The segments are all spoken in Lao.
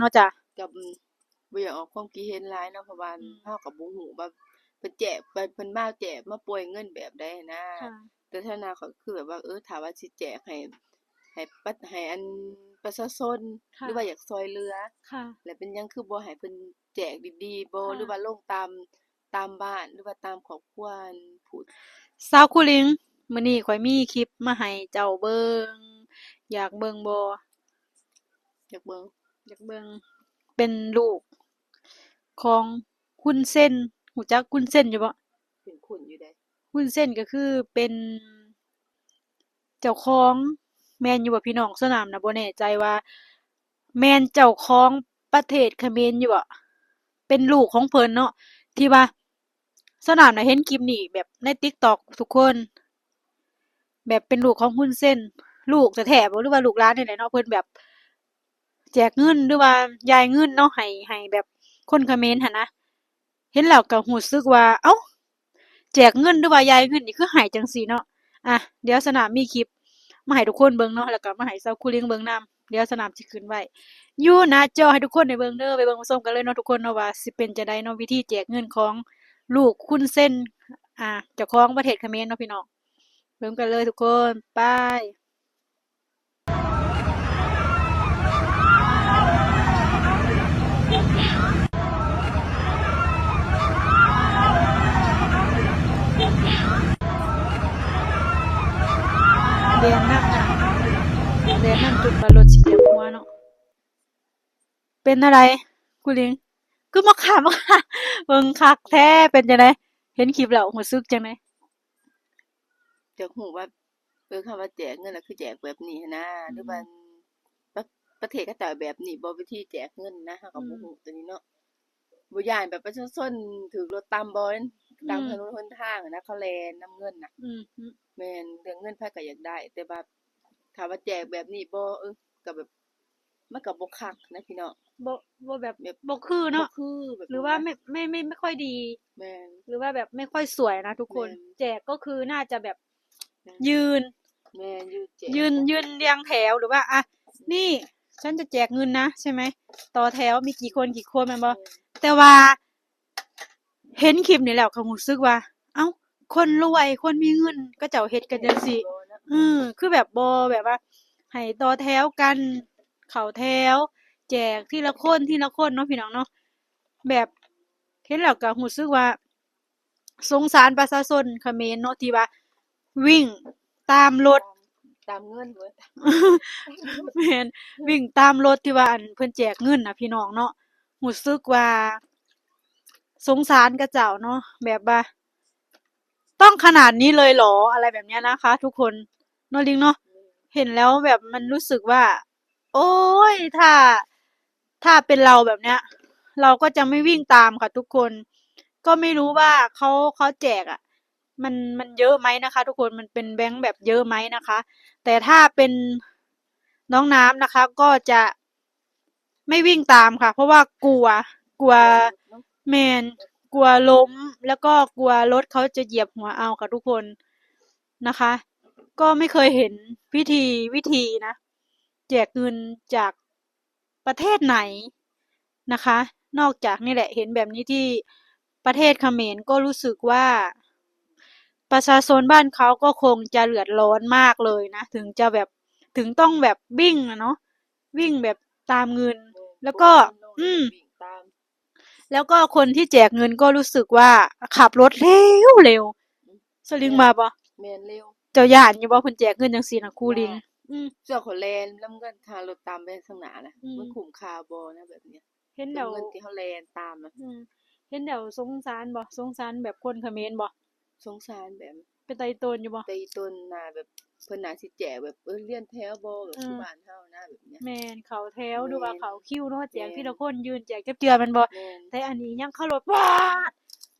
ເນາະຈ້ະ. ກໍ ອືມ ບໍ່ຢາກອອກຄວາມຄິດເຫັນຫຼາຍເນາະ ເພາະວ່າ ອືມ ເຮົາກໍບໍ່ຮູ້ວ່າເພິ່ນແຈກ ເພິ່ນ ເພິ່ນມາແຈກມາປ່ອຍເງິນແບບໃດຫັ້ນນະ. ແຕ່ຖານະຂ້ອຍຄືແບບວ່າ ເອີ ຖ້າວ່າຊິແຈກໃຫ້ ໃຫ້ປະ ໃຫ້ອັນປະຊາຊົນ ຫຼືວ່າຢາກຊ່ອຍເຫຼືອ ແລ້ວເປັນຫຍັງຄືບໍ່ໃຫ້ເພິ່ນແຈກດີໆບໍ ຫຼືວ່າລົງຕາມ ຕາມບ້ານ ຫຼືວ່າຕາມຄອບຄົວ ອັນ ຜູ້ ສາວຄູລິງ ມື້ນີ້ຂ້ອຍມີຄລິບມາໃຫ້ເຈົ້າເບິ່ງ ຢາກເບິ່ງບໍ່? ຢາກເບິ່ງ ຢາກເບິ່ງ. ເປັນລູກຂອງຄຸນເຊັນ ຮູ້ຈັກຄຸນເຊັນຢູ່ບໍ່? ເປັນຄຸນຢູ່ໃດ. ຄຸນເຊັນກໍຄືເປັນເຈົ້າຂອງ ແມ່ນຢູ່ບໍ່ພີ່ນ້ອງ? ສະໜາມນະ ບໍ່ແນ່ໃຈວ່າ ແມ່ນເຈົ້າຂອງປະເທດຂະເໝນຢູ່ບໍ່? ເປັນລູກຂອງເພິ່ນເນາະ ທີ່ວ່າ ສະໜາມນະເຫັນຄລິບນີ້ແບບໃນຕິກຕັອກທຸກຄົນ ແບບເປັນລູກຂອງຮຸນເຊັນ ລູກແທ້ໆບໍ ຫຼືວ່າລູກຫຼານນີ້ແຫຼະເນາະ ເພິ່ນແບບແຈກເງິນ ຫຼືວ່າຢາຍເງິນເນາະ ໃຫ້ ໃຫ້ແບບຄົນຂະເໝນຫັ້ນນະ. ເຫັນແລ້ວກໍຮູ້ສຶກວ່າ ເອົ້າ ແຈກເງິນ ຫຼືວ່າຢາຍເງິນນີ້ຄືໃຫ້ຈັ່ງຊີ້ເນາະ. ອ່ະ ດຽວສະໜາມມີຄລິບມາໃຫ້ທຸກຄົນເບິ່ງເນາະ ແລ້ວກໍມາໃຫ້ສາວຄູລິງເບິ່ງນຳ. ດຽວສະໜາມຊິຂຶ້ນໄວ້ຢູ່ໜ້າຈໍໃຫ້ທຸກຄົນໄດ້ເບິ່ງເດີ. ໄປເບິ່ງໄປຊົມກັນເລີຍເນາະທຸກຄົນເນາະ ວ່າຊິເປັນຈັ່ງໃດເນາະ ວິທີແຈກເງິນຂອງລູກຄຸນເຊັນ ອ່າ ເຈົ້າຂອງປະເທດຂະເໝນເນາະພີ່ນ້ອງ. ເບິ່ງກັນເລີຍທຸກຄົນ ໄປ. ແລ່ນນຳນະ ແລ່ນນຳຈົນວ່າລົດຊິຢຽບຫົວເນາະ. ເປັນແນວໃດຄູລິງ? ຄືມາຂາມ ເບິ່ງຄັກແທ້. ເປັນຈັ່ງໃດ? ເຫັນຄລິບແລ້ວຮູ້ສຶກຈັ່ງໃດ? ຢາກຮູ້ວ່າ ເອີ ຄຳວ່າແຈກເງິນລະຄືແຈກແບບນີ້ຫັ້ນນາ ອືມ ຫຼືວ່າປະ ປະເທດເຂົາເຈົ້າແບບນີ້ບໍ່ ວິທີແຈກເງິນນະ ເຮົາກໍບໍ່ ອືມ ຮູ້ຕົວນີ້ເນາະ. ບໍ່ຢ້ານແບບປະຊາຊົນຖືກລົດຕຳບໍ່ ອືມ ຕາມຖະໜົນຫົນທາງນະ ເຂົາແລ່ນນຳເງິນນະ. ອືມ ແມ່ນ ເລື່ອງເງິນໃຜກໍຢາກໄດ້ ແຕ່ວ່າຖ້າວ່າແຈກແບບນີ້ບໍ່ ເອີ ກໍແບບ ມັນກໍບໍ່ຄັກນະພີ່ນ້ອງ ບໍ່ ບໍ່ແບບ ແບບບໍ່ຄືເນາະ ບໍ່ຄືແບບ ຫຼືວ່າ ແມ່ນ ແມ່ນ ແມ່ນ ແມ່ນ ບໍ່ຄ່ອຍດີ ແມ່ນ ຫຼືວ່າແບບບໍ່ຄ່ອຍສວຍນະທຸກຄົນ ແມ່ນ ແຈກກໍຄືໜ້າຈະແບບ ແມ່ນ ຢືນ ແມ່ນ ຢືນແຈກ ຢືນ ຢືນລຽງແຖວ ຫຼືວ່າ ອ່ະ ອືມ ນີ້ ສັນຈະແຈກເງິນນະ ໃຊ່ໄໝ ຕໍ່ແຖວມີກີ່ຄົນ ອືມ ກີ່ຄົນ ແມ່ນບໍ່? ແມ່ນ ແຕ່ວ່າ ເຫັນຄລິບນີ້ແລ້ວກໍຮູ້ສຶກວ່າ ເອົ້າ ຄົນລວຍ ຄົນມີເງິນ ເຂົາເຈົ້າເຮັດກັນຈັ່ງຊີ້ ເອີ ຄືແບບບໍ່ ແບບວ່າໃຫ້ຕໍ່ແຖວກັນ ເຂົ້າແຖວ ແຈກທີລະຄົນ ທີລະຄົນເນາະ ພີ່ນ້ອງເນາະ. ແບບເຫັນແລ້ວກໍຮູ້ສຶກວ່າສົງສານປະຊາຊົນຂະເໝນເນາະ ທີ່ວ່າ ວິ່ງຕາມລົດ ຕາມເງິນເວີ້ຍ ແມ່ນ ວິ່ງຕາມລົດທີ່ວ່າ ອັນ ເພິ່ນແຈກເງິນນະພີ່ນ້ອງເນາະ. ຮູ້ສຶກວ່າສົງສານເຂົາເຈົ້າເນາະ ແບບວ່າ ຕ້ອງຂະໜາດນີ້ເລີຍເຫລອ ອະໄລແບບເນີ້ຍນະຄະທຸກຄົນເນາະ ລິງເນາະ. ເຫັນແລ້ວແບບມັນຮູ້ສຶກວ່າ ໂອ້ຍ ຖ້າ ຖ້າເປັນເຮົາແບບເນີ້ຍ ເຮົາກໍຈະໄມ່ວິ່ງຕາມຄ່ະທຸກຄົນ. ກໍໄມ່ຮູ້ວ່າເຂົາ ເຂົາແຈກອະ ມັນ ມັນເຍີະໄໝນະຄະທຸກຄົນ ມັນເປັນແບງແບບເຍີະໄໝນະຄະ. ແຕ່ຖ້າເປັນນ້ອງນ້ຳນະຄະ ກໍຈະໄມ່ວິ່ງຕາມຄ່ະ ເພາະວ່າກົວ ກົວ ແມ່ນ ກົວລົ້ມ ແລ້ວກໍກົວລົດເຂົາຈະຢຽບຫົວເອົາຄ່ະທຸກຄົນນະຄະ. ກໍໄມ່ເຄີຍເຫັນພິທີ ວິທີນະ ແຈກເງິນຈາກ ປະເທດໄຫນນະຄະ. ນອກຈາກນີ້ແຫຼະ ເຫັນແບບນີ້ທີ່ປະເທດຂະເໝນ ກໍຮູ້ສຶກວ່າປະຊາຊົນບ້ານເຂົາກໍຄົງຈະເດືອດຮ້ອນມາກເລີຍນະ ເຖິງຈະແບບ ເຖິງຕ້ອງແບບວິ່ງນະເນາະ ວິ່ງແບບຕາມເງິນ ແລ້ວກໍ ອືມ ແລ້ວກໍຄົນທີ່ແຈກເງິນກໍຮູ້ສຶກວ່າຂັບລົດເລັວໆ. ສະລິງວ່າບໍ່? ແມ່ນ ເລັວ. ເຈົ້າຢ້ານຢູ່ບໍ່ ເພິ່ນແຈກເງິນຈັ່ງຊີ້ນະ ຄູລິງ? ຢ້ານ. ອືມ ເຈົ້າເຂົາແລ່ນນຳເງິນ ຖ້າລົດຕາມໄປທາງໜ້ານະ ອືມ ມັນຄຸ້ມຄ່າບໍ່ນະແບບນີ້? ເຫັນແລ້ວ ເງິນທີ່ເຮົາແລ່ນຕາມນະ. ອືມ ເຫັນແລ້ວສົງສານບໍ່? ສົງສານແບບຄົນຂະເໝນບໍ່? ສົງສານແບບ ເປັນຕາອີ່ຕົນຢູ່ບໍ່? ຕາອີ່ຕົນນະ ແບບເພິ່ນໜ້າຊິແຈກແບບ ເອີ ລຽນແຖວບໍ່ ແບບ ອືມ ຄືບ້ານເຮົານະ ແບບນີ້. ແມ່ນ ເຂົ້າແຖວ ແມ່ນ ຫຼືວ່າເຂົ້າຄິວເນາະ ແຈກ ແມ່ນ ທີລະຄົນ ຢືນແຈກຈັກເທື່ອແມ່ນບໍ່? ແມ່ນ. ແຕ່ອັນນີ້ຍັງເຂົ້າລົດ ປາດ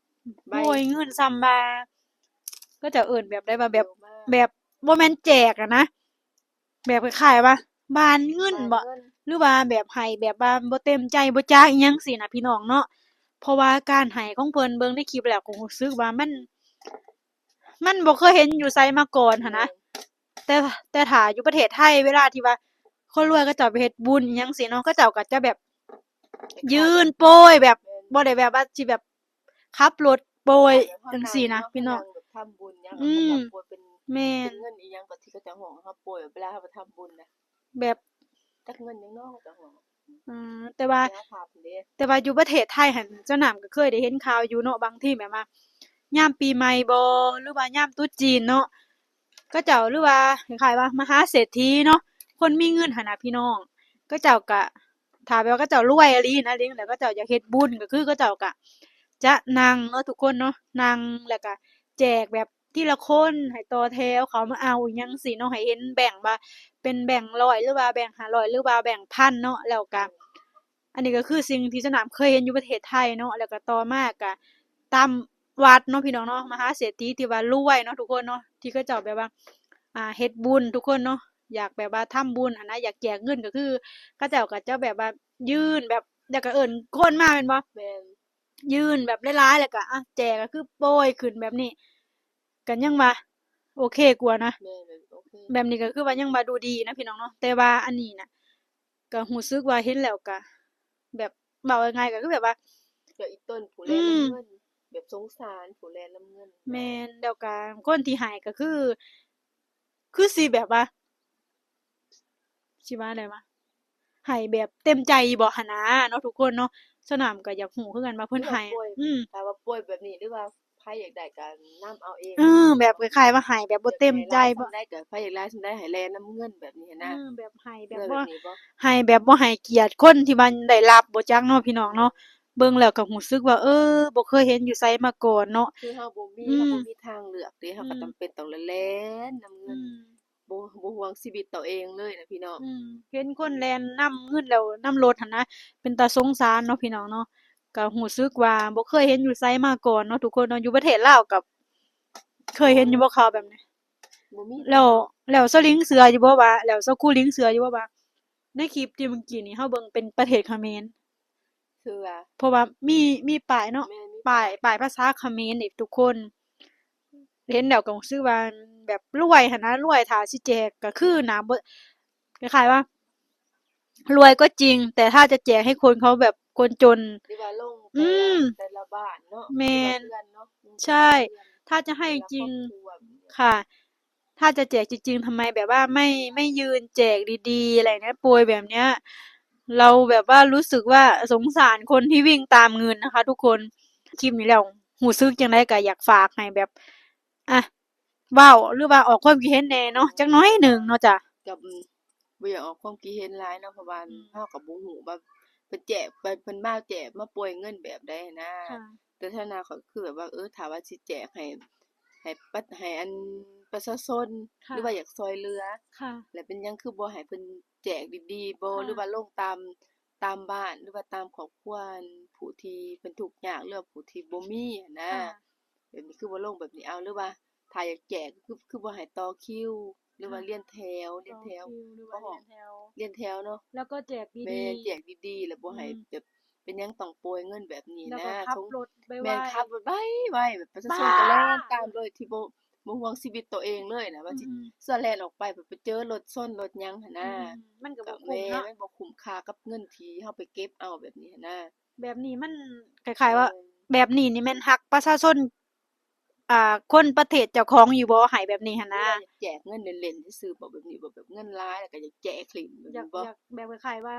ໂອ້ຍ ເງິນສ່ຳວ່າ ເຂົາເຈົ້າເອີ້ນແບບໃດວ່າ ແບບ ແບບບໍ່ແມ່ນແຈກອະນະ ແບບຄ້າຍໆວ່າບານເງິນບໍ ບານເງິນ ຫຼືວ່າແບບໃຫ້ແບບວ່າບໍ່ເຕັມໃຈ ບໍ່ຈາກອີ່ຫຍັງຊີ້ນະ ພີ່ນ້ອງເນາະ. ເພາະວ່າການໃຫ້ຂອງເພິ່ນ ເບິ່ງໃນຄລິບແລ້ວກໍຮູ້ສຶກວ່າມັນ ມັນບໍ່ເຄີຍເຫັນຢູ່ໃສມາກ່ອນຫັ້ນນະ. ແມ່ນ. ແຕ່ ແຕ່ຖ້າຢູ່ປະເທດໄທ ເວລາທີ່ວ່າຄົນລວຍເຂົາເຈົ້າໄປເຮັດບຸນອີ່ຫຍັງຊີ້ເນາະ ເຂົາເຈົ້າກໍຈະແບບ ຢືນໂປຍແບບ ບໍ່ໄດ້ແບບວ່າຊິແບບຂັບລົດໂປຍຈັ່ງຊີ້ນະພີ່ນ້ອງ. ແບບເຮົານັ່ງເນາະ ເຮົານັ່ງແບບທຳບຸນຫຍັງ ອືມ ແບບໂປຍເປັນ ແມ່ນ ເປັນເງິນອີ່ຫຍັງກໍທີ່ເຂົາເຈົ້າຮ້ອງເຮົາໂປຍ ເວລາເຮົາໄປທຳບຸນນະ ແບບ ຈັກເງິນຫຍັງເນາະເຂົາເຈົ້າຮ້ອງ. ອືມ ແຕ່ວ່າ ແຕ່ວ່າຢູ່ປະເທດໄທຫັ້ນ ສະໜາມກໍເຄີຍໄດ້ເຫັນຂ່າວຢູ່ເນາະ ບາງທີແບບວ່າ ຍາມປີໃໝ່ບໍ ຫຼືວ່າຍາມຕຸດຈີນເນາະ ເຂົາເຈົ້າ ຫຼືວ່າຄ້າຍໆວ່າມະຫາເສດຖີເນາະ ຄົນມີເງິນຫັ້ນນະພີ່ນ້ອງ ເຂົາເຈົ້າກະ ຖ້າແບບວ່າເຂົາເຈົ້າລວຍອີ່ຫຼີນະ ແລ້ວເຂົາເຈົ້າຢາກເຮັດບຸນ ກໍຄືເຂົາເຈົ້າກະຈະນັ່ງເນາະທຸກຄົນເນາະ ນັ່ງ ແລ້ວກະແຈກແບບທີລະຄົນ ໃຫ້ຕໍ່ແຖວເຂົ້າມາເອົາອີ່ຫຍັງຊີ້ເນາະ ໃຫ້ເຫັນແບງວ່າເປັນແບງຮ້ອຍ ຫຼືວ່າແບງຫ້າຮ້ອຍ ຫຼືວ່າແບງພັນເນາະ ແລ້ວກະ ອັນນີ້ກໍຄືສິ່ງທີ່ສະໜາມເຄີຍເຫັນຢູ່ປະເທດໄທເນາະ ແລ້ວກໍຕໍ່ມາກໍຕາມວັດເນາະພີ່ນ້ອງເນາະ ມະຫາເສດຖີທີ່ວ່າລວຍເນາະທຸກຄົນເນາະ ທີ່ເຂົາເຈົ້າແບບວ່າ ອ່າ ເຮັດບຸນທຸກຄົນເນາະ ຢາກແບບວ່າທຳບຸນຫັ້ນນະ ຢາກແຈກເງິນ ກໍຄືເຂົາເຈົ້າກໍຈະແບບວ່າຍື່ນແບບ ແລ້ວກໍເອີ້ນຄົນມາແມ່ນບໍ່? ແມ່ນ ຍື່ນແບບຫຼາຍໆ ແລ້ວກໍ ອ່ະ ແຈກ ກໍຄືໂປຍຂຶ້ນແບບນີ້ ກໍຍັງວ່າໂອເຄກວ່ານະ ແມ່ນ ແບບໂອເຄ ແບບນີ້ກໍຄືວ່າຍັງວ່າດູດີນະພີ່ນ້ອງເນາະ ແຕ່ວ່າອັນນີ້ນະ ກໍຮູ້ສຶກວ່າເຫັນແລ້ວກໍແບບ ເວົ້າງ່າຍໆກໍຄືແບບວ່າ ກໍອີ່ຕົນຜູ້ແລ່ນນຳເງິນ ອືມ ແບບສົງສານຜູ້ແລ່ນນຳເງິນ. ແມ່ນ ແລ້ວກໍຄົນທີ່ໃຫ້ກໍຄື ຄືຊິແບບວ່າ ຊິວ່າໄດວະ ໃຫ້ແບບເຕັມໃຈບໍ່ຫັ້ນນາເນາະທຸກຄົນເນາະ ສະໜາມກໍຢາກຮູ້ຄືກັນວ່າເພິ່ນໃຫ້ ອືມ ຖ້າວ່າປ່ວຍແບບນີ້ ຫຼືວ່າໃຜຢາກໄດ້ກໍນຳເອົາເອງ ເອີ ແບບຄ້າຍໆວ່າໃຫ້ແບບບໍ່ເຕັມໃຈ ຢາກໄດ້ຫຼາຍສ່ຳໃດກໍໃຫ້ແລ່ນຳເງິນແບບນີ້ຫັ້ນນະ ເອີ ແບບໃຫ້ແບບ ແບບບໍ່ ໃຫ້ແບບບໍ່ໃຫ້ກຽດຄົນທີ່ວ່າໄດ້ຮັບບໍ່ຈັກເນາະພີ່ນ້ອງເນາະ ເບິ່ງແລ້ວກໍຮູ້ສຶກວ່າ ເອີ ບໍ່ເຄີຍເຫັນຢູ່ໃສມາກ່ອນເນາະ ຄືເຮົາບໍ່ມີ ອືມ ເຮົາບໍ່ມີທາງເລືອກເດ້ ເຮົາກໍ ອືມ ຈຳເປັນຕ້ອງແລ່ນນຳເງິນ ອືມ ບໍ່ ບໍ່ຫ່ວງຊີວິດຕົວເອງເລີຍນະພີ່ນ້ອງ ອືມ ເຫັນຄົນແລ່ນນຳເງິນແລ້ວນຳລົດຫັ້ນນະ ເປັນຕາສົງສານເນາະພີ່ນ້ອງເນາະ ກໍຮູ້ສຶກວ່າບໍ່ເຄີຍເຫັນຢູ່ໃສມາກ່ອນເນາະທຸກຄົນເນາະ ຢູ່ປະເທດລາວກໍເຄີຍເຫັນຢູ່ບໍ່ຂ່າວແບບນີ້? ບໍ່ມີ ແລ້ວ ແລ້ວສາວລິງເຊື່ອຢູ່ບໍ່ວ່າ ແລ້ວສາວຄູລິງເຊື່ອຢູ່ບໍ່ວ່າ ໃນຄລິບທີ່ເມື່ອກີ້ນີ້ເຮົາເບິ່ງເປັນປະເທດຂະເໝນ? ເຊື່ອ ເພາະວ່າມີ ມີປ້າຍເນາະ ແມ່ນ ມີປ້າຍ ປ້າຍ ປ້າຍພາສາຂະເໝນອີກທຸກຄົນ ເຫັນແລ້ວກໍຮູ້ສຶກວ່າແບບລວຍຫັ້ນນະ ລວຍ ຖ້າຊິແຈກກໍຄືໜ້າບໍ່ ຄ້າຍໆວ່າລວຍກໍຈິງ ແຕ່ຖ້າຈະແຈກໃຫ້ຄົນເຂົາແບບຄົນຈົນ ຫຼືວ່າລົງແຕ່ລະ ອືມ ແຕ່ລະບ້ານເນາະ ແມ່ນ ແຕ່ລະເຮືອນເນາະ ອືມ ໃຊ່ ແຕ່ລະເຮືອນ ຖ້າຈະໃຫ້ຈິງ ແຕ່ລະຄອບຄົວ ຄ່ະ ຖ້າຈະແຈກຈິງໆ ທຳໄມແບບວ່າໄມ່ ໄມ່ຢືນແຈກດີໆ ອະໄລນະ ປ່ວຍແບບເນີ້ຍ ລາວແບບວ່າຮູ້ສຶກວ່າສົງສານຄົນທີ່ວິ່ງຕາມເງິນນະຄະທຸກຄົນ ຄລິບນີ້ແລ້ວຮູ້ສຶກຈັ່ງໃດກໍຢາກຝາກໃຫ້ແບບ ອ່ະ ເວົ້າ ຫຼືວ່າອອກຄວາມຄິດເຫັນແດ່ເນາະ ຈັກໜ້ອຍໜຶ່ງເນາະ ຈ້ະ ກໍ ອືມ ບໍ່ຢາກອອກຄວາມຄິດເຫັນຫຼາຍເນາະ ເພາະວ່າ ອືມ ເຮົາກໍບໍ່ຮູ້ວ່າເພິ່ນແຈກ ເພິ່ນ ເພິ່ນມາແຈກມາປ່ວຍເງິນແບບໃດຫັ້ນນະ ແຕ່ຖານະຂ້ອຍຄືແບບວ່າ ເອີ ຖ້າວ່າຊິແຈກໃຫ້ ໃຫ້ປະ ໃຫ້ອັນປະຊາຊົນ ຄ່ະ ຫຼືວ່າຢາກຊ່ອຍເຫຼືອ ຄ່ະ ແລ້ວເປັນຫຍັງຄືບໍ່ໃຫ້ເພິ່ນແຈກດີໆບໍ່ ຫຼືວ່າລົງຕາມ ຕາມບ້ານ ຫຼືວ່າຕາມຄອບຄົວ ອັນຜູ້ທີ່ເພິ່ນທຸກຍາກ ຫຼືວ່າຜູ້ທີ່ບໍ່ມີຫັ້ນນະ ແບບນີ້ຄືບໍ່ລົງແບບນີ້ ເອົາ ຫຼືວ່າຖ້າຢາກແຈກ ຄື ຄືບໍ່ໃຫ້ຕໍ່ຄິວ ຫຼືວ່າລຽນແຖວ ລຽນແຖວ ຕໍ່ຄິວ ຫຼືວ່າລຽນແຖວ ລຽນແຖວເນາະ ແລ້ວກໍແຈກດີໆ ແມ່ນ ແຈກດີໆ ແລ້ວບໍ່ໃຫ້ ອືມ ແບບເປັນຫຍັງຕ້ອງປ່ວຍເງິນແບບນີ້ນະ ແລ້ວກໍຂັບລົດໄວໆ ແມ່ນ ຂັບລົດໄວໆ ແບບປະຊາຊົນກໍແລ່ນຕາມໂດຍທີ່ບໍ່ ບໍ່ຫ່ວງຊີວິດຕົວເອງເລີຍນະ ວ່າຊິ ອືມ ສ່ວນແລ່ນອອກໄປ ໄປເຈີລົດຊົນລົດຫຍັງຫັ້ນນະ ອືມ ມັນກໍບໍ່ຄຸ້ມເນາະ ມັນບໍ່ຄຸ້ມຄ່າກັບເງິນທີ່ເຮົາໄປເກັບເອົາແບບນີ້ຫັ້ນນະ ແບບນີ້ມັນຄ້າຍໆວ່າ ເອີ ແບບນີ້ນີ້ແມ່ນຮັກປະຊາຊົນ ອ່າ ຄົນປະເທດເຈົ້າຂອງຢູ່ບໍ່ ໃຫ້ແບບນີ້ຫັ້ນນະ ຫຼືວ່າຢາກແຈກເງິນເຫຼັ້ນໆ ຊື່ໆ ບໍ່ ແບບນີ້ບໍ່ ແບບເງິນຫຼາຍແລ້ວກໍຢາກແຈກຖິ້ມ ຢາກ ຢາກແບບຄ້າຍໆວ່າ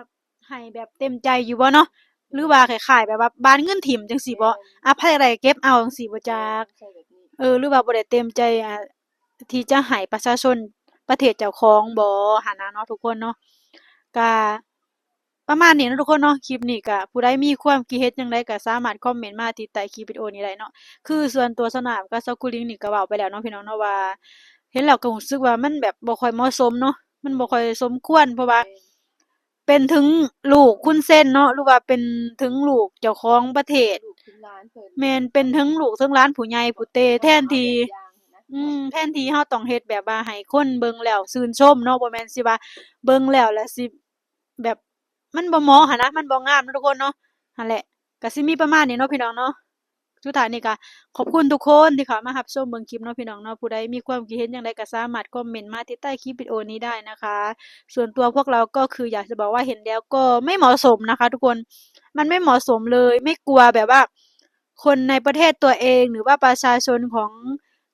ໃຫ້ແບບເຕັມໃຈຢູ່ບໍ່ເນາະ ຫຼືວ່າຄ້າຍໆແບບວ່າບານເງິນຖິ້ມຈັ່ງຊີ້ບໍ່ ແມ່ນ ອະ ໃຜຢາກໄດ້ເກັບເອົາຈັ່ງຊີ້ບໍ່ຈັກ ແມ່ນ ເອີ ຫຼືວ່າບໍ່ໄດ້ເຕັມໃຈ ອ່າ ທີ່ຈະໃຫ້ປະຊາຊົນປະເທດເຈົ້າຂອງບໍ່ຫັ້ນນະເນາະ ທຸກຄົນເນາະ ກະປະມານນີ້ເນາະທຸກຄົນເນາະ ຄລິບນີ້ກະຜູ້ໃດມີຄວາມຄິດເຫັນຈັ່ງໃດກະສາມາດຄອມເມັນມາທີ່ໃຕ້ຄລິບວິດີໂອນີ້ໄດ້ເນາະ ຄືສ່ວນຕົວສາວນ້ຳກັບສາວຄູລິງນີ້ກະເວົ້າໄປແລ້ວເນາະ ພີ່ນ້ອງເນາະ ວ່າເຫັນແລ້ວກະຮູ້ສຶກວ່າມັນແບບບໍ່ຄ່ອຍເໝາະສົມເນາະ ມັນບໍ່ຄ່ອຍສົມຄວນ ເພາະວ່າ ເປັນເຖິງລູກຄຸນເຊັນເນາະ ຫຼືວ່າເປັນເຖິງລູກເຈົ້າຂອງປະເທດ ລູກເຖິງຫຼານເພິ່ນ ແມ່ນ ເປັນເຖິງລູກເຖິງຫຼານຜູ້ໃຫຍ່ຜູ້ເຕ ແທນທີ່ ອືມ ແທນທີ່ເຮົາຕ້ອງເຮັດແບບວ່າໃຫ້ຄົນເບິ່ງແລ້ວຊື່ນຊົມເນາະ ບໍ່ແມ່ນຊິວ່າເບິ່ງແລ້ວລະຊິແບບ ມັນບໍ່ເໝາະຫັ້ນນະ ມັນບໍ່ງາມເນາະທຸກຄົນເນາະ ຫັ້ນແຫຼະ ກະຊິມີປະມານນີ້ເນາະ ພີ່ນ້ອງເນາະ. ສຸດທ້າຍນີ້ກະຂອບຄຸນທຸກຄົນທີ່ເຂົ້າມາຮັບຊົມເບິ່ງຄລິບເນາະ ພີ່ນ້ອງເນາະ ຜູ້ໃດມີຄວາມຄິດເຫັນຈັ່ງໃດກະສາມາດຄອມເມັນມາທີ່ໃຕ້ຄລິບວິດີໂອນີ້ໄດ້ນະຄະ ສ່ວນຕົວພວກເຮົາກໍຄືຢາກຈະບອກວ່າເຫັນແລ້ວກໍໄມ່ເໝາະສົມນະຄະທຸກຄົນ มันไม่เหมาะสมเลย ไม่กลัวแบบว่าคนในประเทศตัวเอง หรือว่าประชาชนของ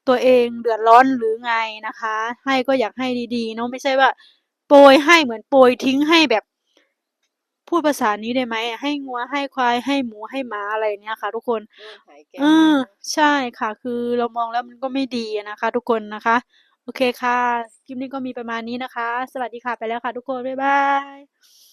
ตัวเองเดือดร้อนหรือไงนะคะ ให้ก็อยากให้ดีๆเนาะ ไม่ใช่ว่าโปรยให้เหมือนโปรยทิ้งให้แบบ พูดภาษานี้ได้ไหม ให้งัว ให้ควาย ให้หมู ให้หมา อะไรอย่างเงี้ยค่ะทุกคน โยนหายแก เออ ใช่ค่ะ คือเรามองแล้วมันก็ไม่ดีอะนะคะทุกคนนะคะ โอเคค่ะ คลิปนี้ก็มีประมาณนี้นะคะ สวัสดีค่ะ ไปแล้วค่ะทุกคน บ๊ายบาย